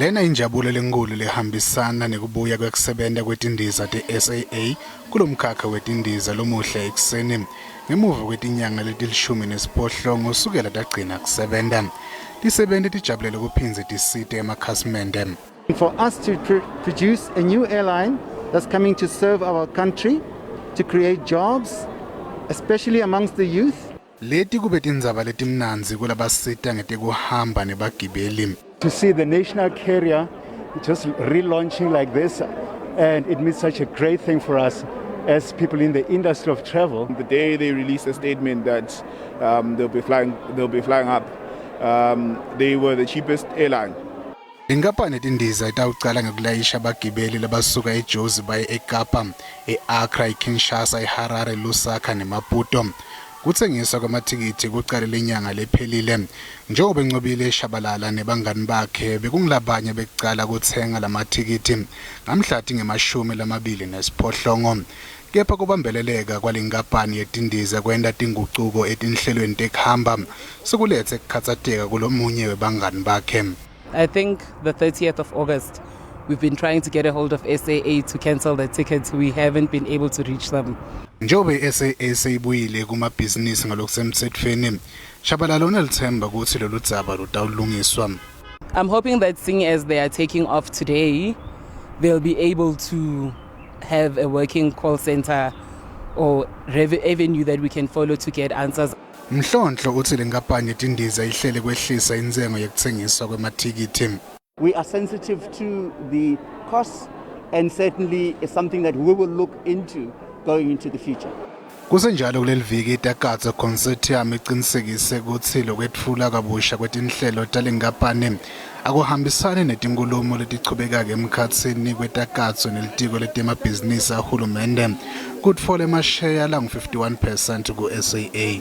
Lena injabulo lenkulu lehambisana nekubuya kwekusebenta kwetindiza te-SAA kulomkhakha wetindiza lomuhle ekuseni ngemuva kwetinyanga letilishumi nesiphohlongo kusukela tagcina kusebenta. Tisebenti tijabulele kuphindze tisite emakhasimende. For us to produce a new airline that's coming to serve our country, to create jobs, especially amongst the youth. Leti kube tindzaba letimnandzi kulabasita ngetekuhamba nebagibeli. To see the national carrier just relaunching like this, and it means such a great thing for us as people in the industry of travel. The day they released a statement that they'll be flying up, they were the cheapest airline. Inkampani yetindiza itawucala ngekulayisha abagibeli labasuka eJozi baye eKapa, e-Accra, eKinshasa, eHarare, Lusaka neMaputo. Kutsengiswa kwamathikithi kucale lenyanga lephelile. Njengoba Ncobile Shabalala nebangani bakhe bekungilabanye bekucala kutsenga lamathikithi ngamhla tinge-28. Kepha kubambeleleka kwalenkampani yetindiza kwenta tingucuko etinhlelweni tekuhamba sekuletse kukhatsateka kulomunye webangani bakhe. I think the 30th of August, we've been trying to get a hold of SAA to cancel the tickets. We haven't been able to reach them. Njengoba i-SAA seyibuyile kumabhizinisi ngalokusemtsetfweni, Shabalala unelithemba kutsi lolu dzaba lutawulungiswa. I'm hoping that seeing as they are taking off today, they'll be able to have a working call center or avenue that we can follow to get answers. Mhlonhlo utsi lenkampani yetindiza ihlele kwehlisa intsengo yekutsengiswa kwemathikithi. We are sensitive to the costs, and certainly it's something that we will look into going into the future. Kusenjalo, kuleli viki iTakatso Consortium icinisekise kutsi lokwetfula kabusha kwetinhlelo talenkampani akuhambisani netinkhulumo letichubekako emkhatsini kweTakatso nelitiko letemabhizinisi ahulumende kutfola emasheya langu-51% ku-SAA.